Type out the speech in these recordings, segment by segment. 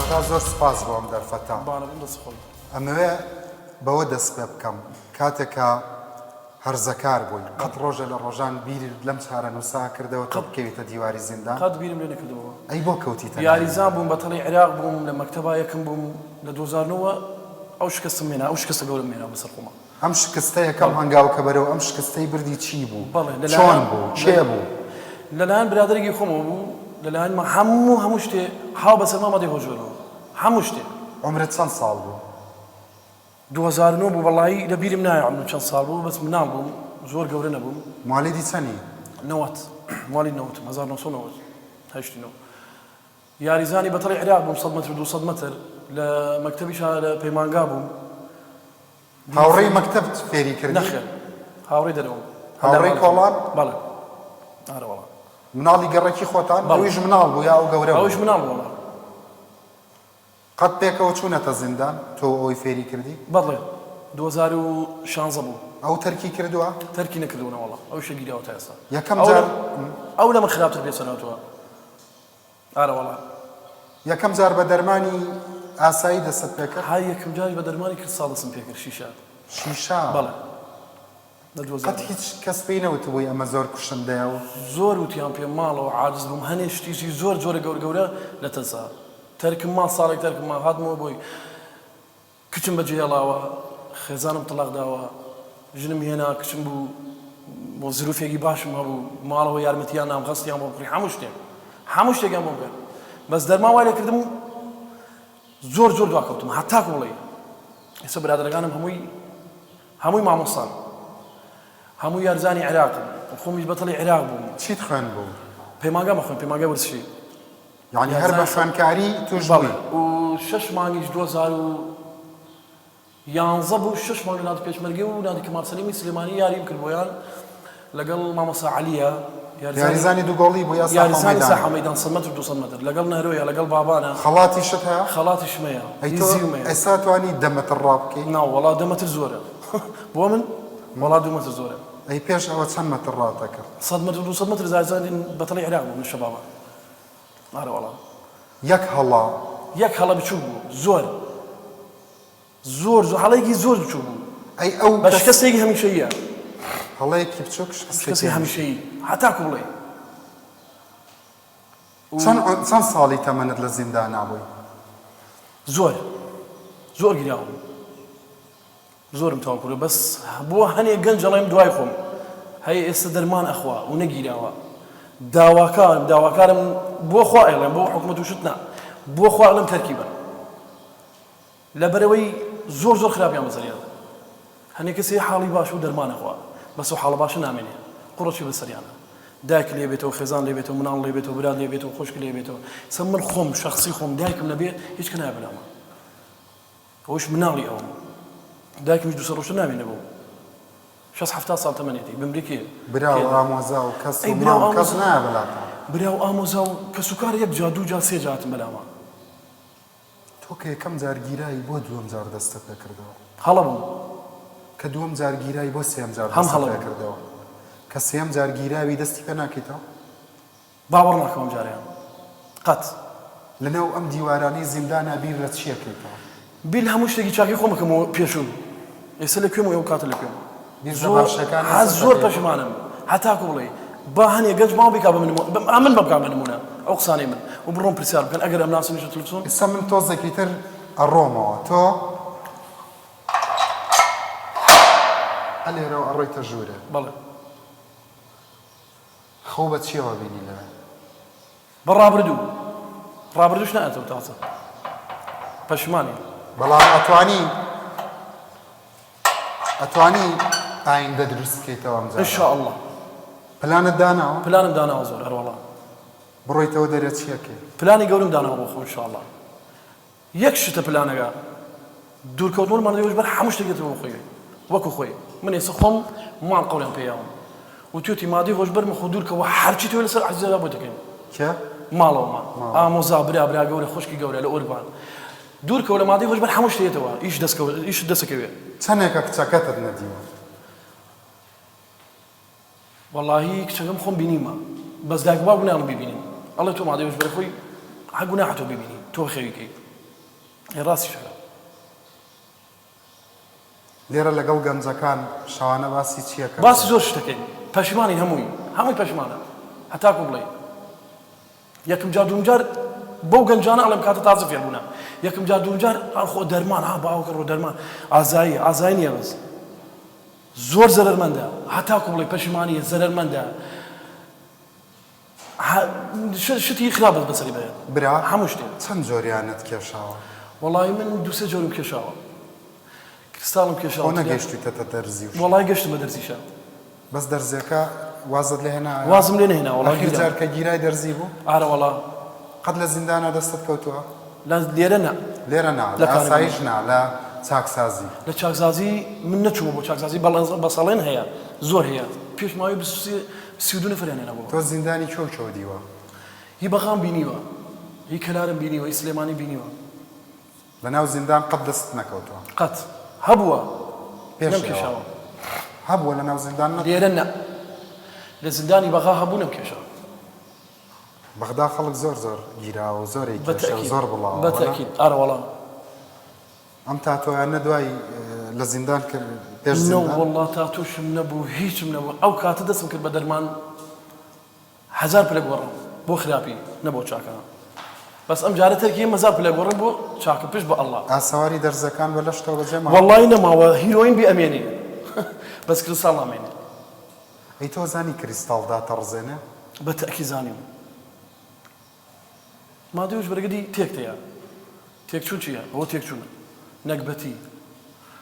سەرەتا زۆر سوپاس بۆ ئەم دەرفەتە. بەڵێ دەست خۆش. ئەمەوێ بەوە دەست پێ بکەم کاتێک کە هەرزەکار بووی قەت ڕۆژێ لە ڕۆژان بیرت لەم چارەنووسە کردەوە تۆ بکەویتە دیواری زیندان؟ قەت بیرم لێ نەکردبۆوە. ئەی بۆ کەوتیتە ناوی؟ یاریزان بووم بەتەڵی عێراق بووم لە مەکتەبا یەکەم بووم لە 2009 وە ئەو شکستم هێنا ئەو شکستە گەورەم هێنا بەسەر خۆما. ئەم شکستە یەکەم هەنگاو کە بەرەو ئەم شکستەی بردی چی بوو؟ بەڵێ چۆن لەلایەن بوو؟ کێ بوو؟ لەلایەن برادەرێکی خۆمەوە بوو لەلایەن ما هەموو هەموو شتێ هاو بەسەر ماما دێ هۆشبەرەوە هەموو شتێ. عومرت چەند ساڵ بوو؟ 2009 بوو وەڵایی لە بیرم نایە عومرم چەند ساڵ بوو بەس مناڵ بووم زۆر گەورە نەبووم. موالیدی چەنی؟ 90 موالید نەوەتم 1990 هەشت و نۆ. یاریزانی بەتەڵی عێراق بووم 100 مەتر و 200 مەتر لە مەکتەبیشا لە پەیمانگا بووم. هاوڕێی مەکتەبت فێری کردی؟ نەخێر هاوڕێی دەرەوەم. هاوڕێی کۆڵان؟ بەڵێ ئارە وەڵا. مناڵی گەڕەکی خۆتان؟ بەڵێ. ئەویش مناڵ بوو یا ئەو گەورە بوو؟ ئەویش مناڵ بوو وەڵا. قەت پێکەوە چوونەتە زیندان تۆ و ئەوەی فێری کردی؟ بەڵێ 2016 بوو. ئەو تەرکی کردووە؟ تەرکی نەکردووە نەوەڵا ئەویشە گیراوە تا ئێستا. یەکەم جار. ئەو لە من خراپتر پێچەنەوەتەوە. ئارە وەڵا. یەکەم جار بە دەرمانی ئاسایی دەستت پێ کرد؟ ها یەکەم جاریش بە دەرمانی کریستاڵ دەستم پێ کرد شیشە. شیشە؟ بەڵێ لە 2000. قەت هیچ کەس پێی نەوتبووی ئەمە زۆر کوشندەیە و. زۆر وتیان پێم ماڵەوە عاجز بووم هەنێ شتیشی زۆر جۆرە گەورە گەورە لە تەزا تەرکم ما ساڵێک تەرکم ما هاتمەوە بۆی کچم بەجێ هێڵاوە خێزانم تەڵاق داوە ژنم هێنا کچم بوو بۆ زروفێکی باشم هەبوو ماڵەوە یارمەتیان نام غەستیان بۆ بکڕی هەموو شتێک هەموو شتێکیان بۆم کرد بەس دەرمان وای لێکردم زۆر زۆر دواکەوتم هەتاکو بڵێ ئێستا برادەرەکانم هەمووی هەمووی مامۆستان هەموو یارزانی عێراقن خۆمیش بەتەڵی عێراق بووم چیت خوێن بوو؟ پەیمانگا مەخوێن پەیمانگای وەرزشی یانی هەر بە خوێندکاری توش بووی؟ بەڵێ و شەش مانگیش 2011 بوو شەش مانگ لە نادی پێشمەرگە و نادی کەمال سەلیمی سلێمانی یاریم کرد بۆیان لەگەڵ مامۆستا عەلیە یاریزانی دوو گۆڵی بوو یا ساحە و یاریزانی مەیدان؟ ساحە و مەیدان 100 مەتر و 200 مەتر لەگەڵ نەهرۆیە لەگەڵ بابانە خەڵاتیشت هەیە؟ خەڵاتیشم هەیە ئەی هی تۆ زیوم هەیە ئێستا توانی دە مەتر ڕابکەی؟ نا وەڵا دە مەتر زۆرە بۆ من وەڵا دوو مەتر زۆرە. ئەی پێش ئەوە چەند مەتر ڕاتەکرد؟ 100 مەتر و 200 مەتر یاریزانی بەتەڵی عێراق بووم لە شەبابە. ئارە وەڵا. یەک هەڵە. یەک هەڵە بچوک بوو زۆر زۆر زۆر هەڵەیەکی زۆر بچوک بوو. ئەی ئەو بە شکستێکی هەمیشەییە. هەڵەیەکی بچوک شکستێکی هەمیشەیی هەتاکو بڵێی. چەند چەند ساڵی تەمەنت لە زیندانا بووی؟ زۆر زۆر گیراوم. زۆرم تەواو کردوە بەس بۆ هەنێ گەنج ئەڵێم دوای خۆم هەیە ئێستا دەرمان ئەخوا و نەگیراوە داواکارم داواکارم بۆ خوا ئەڵێم بۆ حکومەت و شت نا بۆ خوا ئەڵێم تەرکی بن لەبەرەوەی زۆر زۆر خراپیان بەسەریان هەنێ کەسێ حاڵی باش و دەرمان ئەخوا بەس و حاڵە باشە نامێنێ قوڕەچی بەسەریانە دایک لێ بێتەوە خێزان لێ بێتەوە مناڵ لێ بێتەوە برا لێ بێتەوە خۆشک لێ بێتەوە سە من خۆم شخصی خۆم دایکم نەبێ هیچ کە نایە بەلاما ئەوەش مناڵی ئەوم دایکمیش دوسە ڕۆشتە نامێنێ بۆ شەست حەفتا ساڵ تەمەنێتی بمری کێ برا و ئامۆزا و کەس و مام کەس نایە بەلاتەوە برا و ئامۆزا و کەس و کار یەک جا دوو جا سێ جا هاتن بەلاما. تۆ کە یەکەم جار گیرای بۆ دووەم جار دەستت پێ کردەوە؟ هەڵە بووم. کە دووەم جار گیرای بۆ سێیەم جار هەم دەستت هەڵە پێ بووم. کردەوە؟ کە سێیەم جار گیراوی دەستی پێ ناکەیتەوە؟ باوەڕ ناکەم ئەم جارەیان قەت. لەناو ئەم دیوارانەی زیندانا بیر لە چی ئەکەیتەوە؟ بیر لە هەموو شتێکی چاکەی خۆم ئەکەمەوە پێشوو ئێستا لە کوێم و ئەو کاتە لە کوێم. بیر لە زۆر باشەکانی هە ئێستات زۆر ئەکەیتەوە؟ پەشیمانم هەتاکو بڵێی با هەنێ گەنج ماوە بیکا بە من ئەمن بە بکا بە نموونە ئەو قسانەی من و بڕۆن پرسیار بکەن ئەگەر ئەمناسنیش لە تلفزیۆن. ئێستا من تۆزێکی تر ئەڕۆمەوە تۆ ئەلێرەوە ئەڕۆیتە ژوورێ. بەڵێ. خەو بە چیەوە بینی لەوێ؟ بە ڕابردوو. ڕابردووش نایەتەوە تازە. پەشیمانی. بەڵام ئەتوانی ئەتوانی ئایندە دروست بکەیتەوە ئەم جارە. ان شاء اللە. پلانت داناوە؟ پلانم داناوە زۆر ئەروەڵا. بڕۆیتەوە دەرێ چی ئەکەی؟ پلانی گەورم داناوە بۆ خۆم ان شاء اللە. یەک شتە پلانەکە دوورکەوتنەوە لە مادەی هۆشبەر هەموو شتێک دێتەوە بۆ خۆی وەکو خۆی من ئێستا خۆم ماڵ قەوڵیان پێیاوم وتوێتی مادەی هۆشبەر مەخۆ دوورکەوە هەرچی تۆ لەسەر عەزیزەدا بۆ دەکەین کێ؟ ماڵەوەمان ئامۆزا برا برا گەورە خوشکی گەورە لە ئۆربان دوورکەوە لە مادەی هۆشبەر هەموو شتێ دێتەوە ئیش دەستکەوت ئیشت دەستەکەوێ. چەنێکە کچەکەتت نەدیوە؟ وەڵاهی کچەکەم خۆم بینیومە بەس دایک و باوکم نایەڵن بیبینم ئەڵێ تۆ مادەی هۆشبەرە خۆی هەر گوناحە تۆ بیبینی تۆ بەخێوی کەی. ئێ ڕاستیش ئەکا. لێرە لەگەڵ گەنجەکان شەوانە باسی چی ئەکەن؟ باسی زۆر شت ئەکەین پەشیمانین هەمووی هەمووی پەشیمانە هەتاکو بڵێی یەکم جار دووم جار بەو گەنجانە ئەڵێم کاتە تازە فێر بوونە یەکم جار دووم جار خۆ دەرمان ها باوکە ڕۆ دەرمان ئازایی ئازایی نییە بەس زۆر زەرەرمەندە هەتاکو بڵێ پەشیمانیە زەرەرمەندە شتی خراپ بەس بەسەری بەیەت برا هەموو شتێ. چەند جۆریانت کێشاوە؟ وەڵایی من دوو سێ جۆرم کێشاوە کریستاڵم کێشاوە خۆ نەگەیشتویتەتە دەرزی و شت؟ وەڵایی گەشتم بە دەرزیشا. بەس دەرزیەکە وازت لێ هێنا؟ وازم لێ نەهێنا وەڵا ئەخیر جار کە گیرای دەرزی بوو؟ ئارە وەڵا. قەت لە زیندانا دەستت کەوتووە؟ لە لێرە نا. لێرە نا لە ئاسایش نا لە چاکسازی. لە چاکسازی من نەچوومە بۆ چاکسازی بەڵێن هەیە زۆر هەیە پێش ماوەی 23 32 نەفەریان هێنا بۆ. تۆ زیندانی کوێ و کوێ دیوە؟ هی بەغام بینیوە، هی کەلارم بینیوە، هی سلێمانی بینیوە. لە ناو زیندان قەت دەستت نەکەوتووە؟ قەت. هەبووە پێش نەمکێشاوە. هەبووە لە ناو زیندان نەت؟ لێرە نا. لە زیندانی بەغا هەبوو نەمکێشا. بەغدا خەڵک زۆر زۆر گیراوە و زۆر ئەیکێشێ و زۆر بڵاوە. بە تەئکید. ئارە وەڵا. ئەم تاتۆیانە دوای لە زیندان کرد پێش زیندان؟ نەوەڵا تاتۆشم نەبوو هیچم نەبوو ئەو کاتە دەستم کرد بە دەرمان هەزار پلە گۆڕم بۆ خراپی نە بۆ چاکە بەس ئەم جارە تەرکی هەزار پلە گۆڕم بۆ چاکە پشت بە ئەڵڵا. ئاسەواری دەرزەکان بە لەشتەوە بەجێ ماوە؟ وەڵای نەماوە هیرۆین بێ ئەمێنێ بەس کریستاڵ نامێنێ. ئەی تۆ زانی کریستاڵ داتەڕزێنێ؟ بە تەئکید زانیم. مادەی هۆشبەرەکە دی تێک تەیا. تێکچوون چییە؟ ئەوە تێکچوونە. نەگبەتی.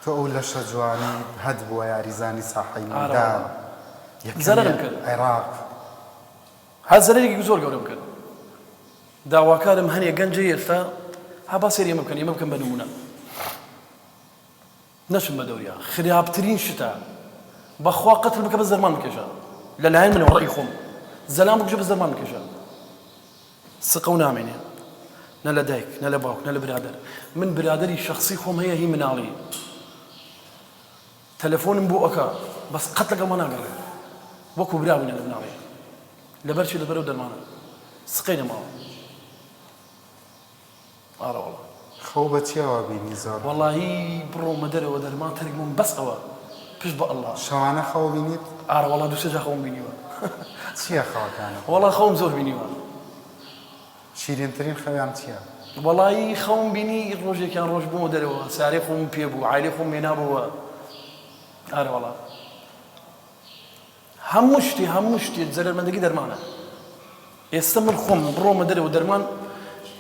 تۆ ئەو لەشە جوانەی هەت بووە یاریزانی ساحەی مەیدان یەکەمی زەرەرم کرد. عێراق. هەر زەرەرێکی زۆر گەورەم کرد. داواکارم هەنێ گەنجەی ئێستا ها با سەیری ئێمە بکەن ئێمە بکەن بە نموونە. نەچن بە دەوریا خراپترین شتە بەخوا قەتل بکە بەس دەرمان بکێشە لەلایەن منەوە ڕەئی خۆم زەلام بکوژە بەس دەرمان بکێشە سقە و نامێنێ نە لە دایک نە لە باوک نە لە برادەر من برادەری شخصی خۆم هەیە هی مناڵی تەلەفۆنم بۆ ئەکا بەس قەت لەگەڵما ناگەڕێ وەکو برا بووینە لە مناڵی لەبەر چی لەبەرەو دەرمانە سقەی نەماوە ئارە وەڵا. خەو بە چیاوە بینی زۆر. وەڵایی بڕۆمە دەرەوە دەرمان تەرک بووم بەس ئەوە پشت بە اللە. شەوانە خەو بینیت؟ ئارە وەڵا دوو سێ جار خەوم بینیوە. چیە خەوەکانت؟ وەڵا خەوم زۆر بینیوە. شیرینترین خەویان چیە؟ وەڵایی خەوم بینی ڕۆژێکیان ڕۆژ بوومە دەرەوە سارەی خۆم پێ بوو عایلەی خۆم هێنابۆوە ئارە وەڵا. هەموو شتی هەموو شتی زەرەرمەندەکی دەرمانە ئێستا من خۆم بڕۆمە دەرەوە دەرمان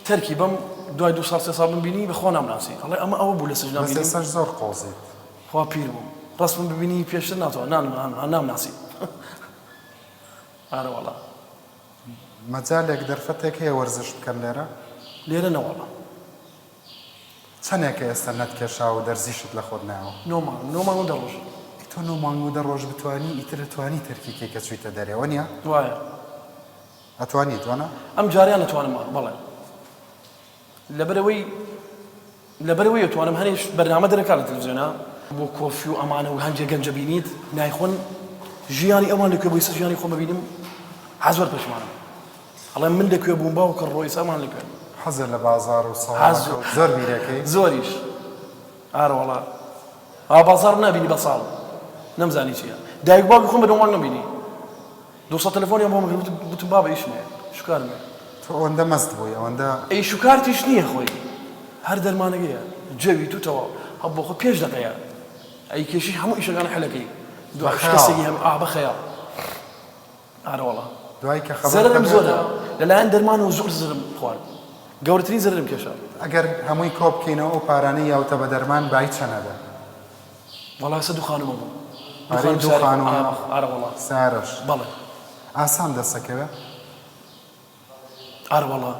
تەرکی بەم دوای دو ساڵ سێ ساڵ ببینی بەخوا نامناسی ئەڵێ ئەمە ئەوە بوو لە سجنا بەس ئێستاش زۆر قۆزیت. خوا پیر بووم ڕەسمم ببینی پێشتر ناتوان نانم نامناسی ئارە وەڵا. مەجالێک دەرفەتێک هەیە وەرزش بکەن لێرە؟ لێرە نەوەڵا. چەنێکە ئێستا نەتکێشاوە و دەرزیشت لە خۆت ناوە؟ نۆ مانگ، نۆ مانگ و دە ڕۆژ. ئەی تۆ نۆ مانگ و دە ڕۆژ بتوانی ئیتر ئەتوانی تەرکی کەی کە چویتە دەرێ وەنیە؟ وایە. ئەتوانیت وەنا؟ ئەم جارەیان ئەتوانم بەڵێ. لەبەرئەوەی لەبەرئەوەی ئەتوانم هەنێ بەرنامە دەرەکا لە تەلەفزیۆنا بۆ کۆفی و ئەمانە و هەنجێ گەنجە بینیت نایخۆن ژیانی ئەوان لەکوێ بۆ ئیستا ژیانی خۆم ببینم هەزۆر پەشیمانم. ئەڵێم من لەکوێ بووم باوکە ڕۆیس ئەمان لەکوێن. حەزە لە بازاڕ و سەواڵەکە و زۆر بیرەکەی؟ زۆریش ئارەوەڵا ئا بازاڕم نابینی بە ساڵ نەمزانی چییە دایک باوکی خۆم بە نۆ مانگ نەمبینی 200 تەلەفۆنیان بۆم کرد وتم بابە ئیشم هەیە شوکارم هەیە. تۆ ئەوەندە مەست بووی ئەوەندە. ئەی شوکارتیش نییە خۆی هەر دەرمانەکەیە جەوی تو تەواو هە بۆ خۆ پێش دەقەیە ئەی کێشی هەموو ئیشەکان حەلەکەی دوای شکستێکی هەم ئا بە خەیاڵ. ئارەوەڵا دوای کە خەبەر زەرەرم زۆرە لەلایەن دەرمانەوە زۆر زەرەرم خوارد گەورەترین زەرەرم کێشا. ئەگەر هەمووی کۆ بکەینەوە ئەو پارانەی یاوتە بە دەرمان بای چەنە بێ؟ وەڵا ئێستا دوو خانوومە بوو. پارەی دوو خانوو ئارەوەڵا سارەش بەڵێ ئاسان دەسەکەوێ؟ ئارەوەڵا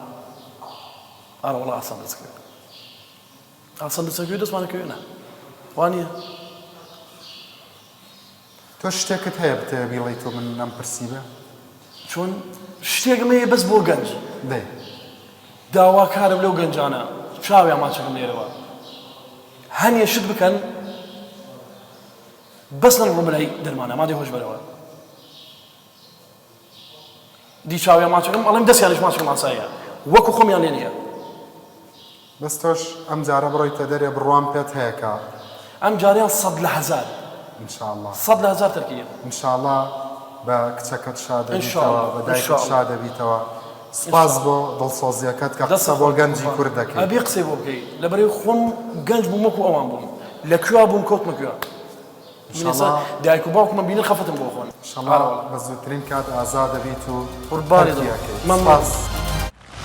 ئارەوەڵا ئاسان دەسەکەوێ ئاسان دەسەکەوێ دەستمانەکەوێ نا وانییە؟ تۆ شتێکت هەیە بتەوێ بیڵێیت و من نەمپرسیبێ؟ چۆن شتێکم هەیە بەس بۆ گەنج. دەی. داواکارم لەو گەنجانە چاویان ماچەکەم لێرەوە هەنێ شت بکەن بەس نەڕۆن بەلای دەرمانە مادەی هۆشبەرەوە دی چاویان ماچەکەم ئەڵێم دەستیانیش ماچەکەم ئاساییە وەکو خۆمیان لێ نییە. بەس تۆش ئەم جارە بڕۆیتە دەرێ بڕوام پێت هەیە کە. ئەم جارەیان 100%. ان شاء اللە. 100% تەرکی یەم. ان شاء اللە بە کچەکەت شا ان شاء دەبیتەوە اللە بە ان دایکت شاء شا اللە. دەبیتەوە ان سوپاس شاء بۆ اللە. دڵسۆزیەکەت کە دەستت قسە بۆ خۆش بێ گەنجی قوربان. کورد دەکەی. ئەبێ قسەی بۆ بکەی لەبەرئەوەی خۆم گەنج بووم وەکو ئەوان بووم لە کوێ بووم کەوتمە کوێ. ان من شاء ئێستا اللە. دایک و باوکمم بینن خەفەتم بۆ خۆن. ان شاء اللە ئارەوەڵا. بە زووترین کات ئازاد دەبیت و قوربانی تەرکی دڵم. ئەکەیت. مەمنون. سوپاس.